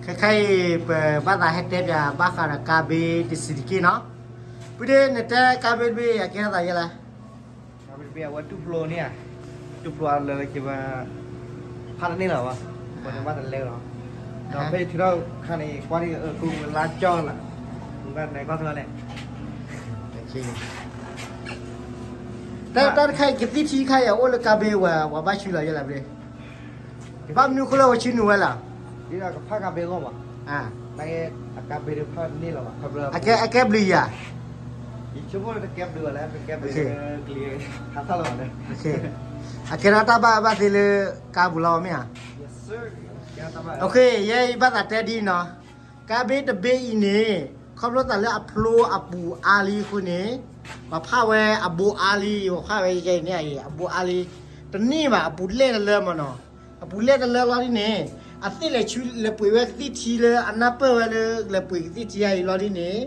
ခဲခဲအံၤ ပဘၣ်သးဟဲတဲပၠးဘၣ်ဃးဒီးကါဘ့တဆံးတက့ၢ်နီၤ. ဖုဒ့ နတဲကါဘ့တဘ့ၣ်အကဲထီၣ်သးယဲလဲၣ်. ကါဘ့တဘ့ၣ်အဝဲတူၢ်ဖျိန့ၣ်ဧါ, တူၢ်ဖျိအလၢက့ၤဝဲ ဖးတန့ၢ်လီၤဘၣ်, ပှၤန့ၣ်ဘၣ်တလဲလီၤ. ဒီးဖဲယထုးထီၣ်ခါန့ၣ် ကွၢ်န့ၣ် အၢ ကူဝဲလါကၠီလီၤ, ဘၣ်နဲကွၢ်သၢလဲၣ်. တၢ်တခါအံၤ ကသံၣ်ထံခါအံၤ အအိၣ်လၢကါဘ့ဝဲ ပှၤဘၣ်ဆှၢလီၤယဲလဲၣ်. ဘၣ်မနုၤအဃိလၢပှၤဆှၢနုာ်ဝဲလဲၣ်. ဒ်ကဖးကါဘ့အဂီၢ်မး, အကါဘ့တဖၣ်န့ၢ်လီၤဘၣ်, အကဲဘျုးယၤ, ယဆိကမိၣ်လၢတကဲဘျုးဘၣ်လဲၣ်, ကဲဘျုးလၢကလံၤဟးထီၣ်လီၤဘၣ်န့ၣ်, အကဲထီၣ်တၢ်ဘၣ်အၢဘၣ်သီလၢကါပူၤလီၤမ့ၢ်ဧါ. ယဲအံၤဘၣ်သးတဲဒ်နီၤ, ကါဘ့တဘ့ၣ်အံၤန့ၣ် ခီဖျိသးလၢအဖျိအပူၤအါလံအဃိန့ၣ်, ပှၤဖးဝဲအဘိအါလံ, ပှၤဖးဝဲယဲအံၤန့ၣ် အဘိအါလံ, တန့ၢ်ဘၣ် အပူၤလဲၣ်တလၢမးနီၤ. အပူၤလဲၣ်တလၢလီၤဒ်န့ၣ်, အသ့ၣ်လဲၤဆူလဲၤပှ့ၤဝဲကသံၣ်ထံလၢအနၢ်ပၢၢ်ဝဲလၢလဲၤပှ့ၤကသံၣ်ထံအံၤလီၤဒ်န့ၣ်,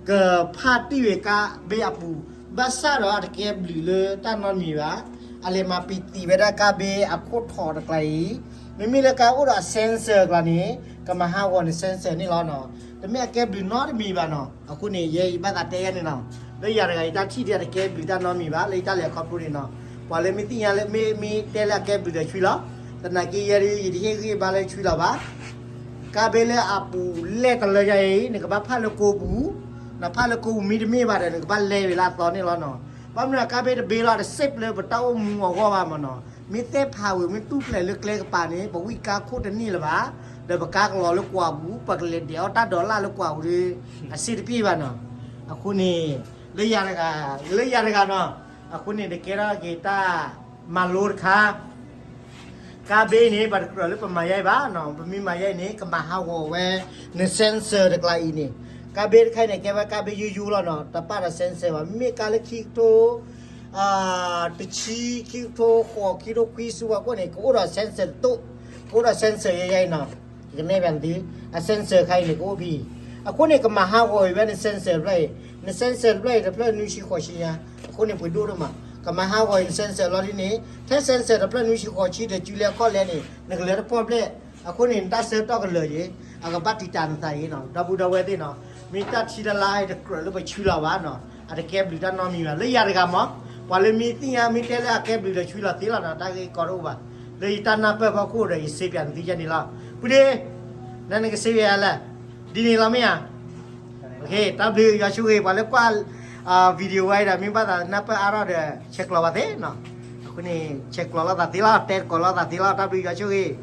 ကဖးတံၢ်ဝဲကါဘ့အပူၤ, ဘၣ်ဆၣ်ဒီးအတကဲဘျုးလၢတၢ်နီတမံၤဘၣ်. အလဲၤမၤပံၤသံဝဲဒၣ်ကါဘ့အခိၣ်ထီးတကျါအံၤ, မ့မ့ၢ်လၢကါအိၣ်ဒီးအ sensor တကျါန့ၣ်, ကမၤဟးဂီၤန့ၣ် sensor န့ၣ်လီၤနီၤ. တမ့ၢ်အကဲဘျုးနီတမံၤဘၣ်နီၤ. အဃိန့ၣ် ယဲအံၤဘၣ်သးတဲယဲန့ၣ်နီၤ, လၢယၤတဂၤအံၤတၢ်ထံၣ်ဒ်အတကဲဘျုးတၢ်နီတမံၤဘၣ် လၢယတၢ်လဲၤခီဖျိန့ၣ်နီၤ. ပှၤလၢမ့ၢ်သ့ၣ်ညါလၢမ့ၢ်မ့ၢ်တဲလၢအကဲဘျုးဒီးဆှၢလီၤ, သနာ်က့ယဲဒ်ယတဟ့ၣ်ဂံၢ်ဘါလၢဆှၢလီၤဘၣ်. ကါဘ့လၢအပူၤလဲၣ်တလၢယဲအံၤ နကဘၣ်ဖးလၢကိပူၤ, နဖးလၢကိပူၤမ့တမ့ၢ်ဘၣ်ဒီး နကဘၣ်လဲၤဝဲလၢအသီန့ၣ်လီၤနီၤ. ဘၣ်မနုၤကါဘ့တဘ့ၣ်လီၤ တစ့ၣ်ပျၢပတၢ်အိၣ်မူအဂီၢ်ဘၣ်မးနီၤ. မ့ၢ်သ့ၣ်ဖးဝံၤ မ့ၢ်တူၢ်ဖျဲးလၢကျဲကပၤန့ၣ် ပဝံၣ်ကါခိၣ်တန့ၢ်လၢၤဘၣ်, ဒီးပကါကလီၤလၢကွၢ်ပူၤ ပကလဲၤဒဲးအီၣ်တၢ်ဒီးလၢ်လၢကွၢ်ပူၤဒီး အစ့တပ့ၢ်ဘၣ်နီၤ. အဃိန့ၣ် လၢယၤတဂၤ, လၢယၤတဂၤနီၤ, အဃိန့ၣ် တကဲထီၣ်က့ၤတၢ်မၤလိတခါ ကါဘ့န့ၣ် ပှၤတကြၢးလၢပမၤယါအံၤဘၣ်နီၤ, ပမ့ၢ်မၤယါအံၤန့ၣ် ကမၤဟးဂီၤဝဲ န sensor တကျါအံၤန့ၣ်. ကါဘ့တခါအံၤန့ၣ် ကဲဝဲကါဘ့ယိယိလီၤနီၤ, တပာ်ဒီး sensor ဘၣ်. မ့မ့ၢ်ကါလၢခံကထိ တဆံ, ခံကထိ, ဃိး, ခံကထိခွံ ဆူဖီခိၣ်န့ၣ် ကအိၣ်ဒီး sensor တတိၢ်, ကအိၣ်ဒီး sensor ယဲယဲအံၤနီၤ. ယကနဲၣ်ပၠးသု, အ sensor ခါအံၤန့ၣ် ကအိၣ်ဖဲအံၤ. အဃိန့ၣ် ကမၤဟးဂီၤအံၤဝဲ န sensor တဖျၢၣ်အံၤ, န sensor တဖျၢၣ်အံၤ တဖျၢၣ်နွံဆံဃိးဆံညါ, အဃိန့ၣ် ပှ့ၤဒိၣ်ဒိၣ်မး. ကမၤဟးဂီၤအံၤ န sensor လီၤဒ်န့ၣ်, ထဲ sensor တဖျၢၣ်နွံဆံဃိးဆံဒီး စုလဲခီၣ်လဲန့ၣ် နကလဲၤတပီၢ်ဘျဲၣ်. အဃိန့ၣ် နတၢ်ဆၢကတီၢ်ကလၢာ်က့ၤ, အကဘၣ်တံာ်တာ်နသးအံၤနီၤ, ဒီပုၢ်ဒီဝဲၢ်သ့ၣ်နီၤ. မ့ၢ်တၢ်ထံတၢ်လါအံၤတကြၢးလၢပဆှၢလီၤဘၣ်နီၤ, အတကဲဘျုးတၢ်နီတမံၤဘၣ်. လၢယၤတဂၤမး, ပှၤလၢမ့ၢ်သ့ၣ်ညါ မ့ၢ်တဲလၢအကဲဘျုးဒီးဆှၢလီၤသ့လီၤနီၤ, တၢ်ဂ့ၢ်ကီတအိၣ်ဘၣ်. လၢယတၢ်နၢ်ပၢၢ်ဖီခိၣ်ဒီး ယစ့ပၠးနသုယဲန့ၣ်လီၤ. ဖုဒ့, နနကစ့ပၠးယၤလဲၣ်, ဒ်န့ၣ်လီၤမ့ၢ်ဧါ. တၢ်ဘျုးယွၤဆိၣ်ဂ့ၤ ပှၤလၢကွၢ် video ဝဲအံၤဒီး မ့ၢ်ဘၣ်သးနၢ်ပၢၢ်အါထီၣ်ဒီး ဆဲးကျိးဘၣ်သ့နီၤ. အဃိန့ၣ် ဆဲးကျိးလိာ်သးသ့လီၤ, တဲကျိးလိာ်သးသ့လီၤ. တၢ်ဘျုးယွၤဆိၣ်ဂ့ၤ.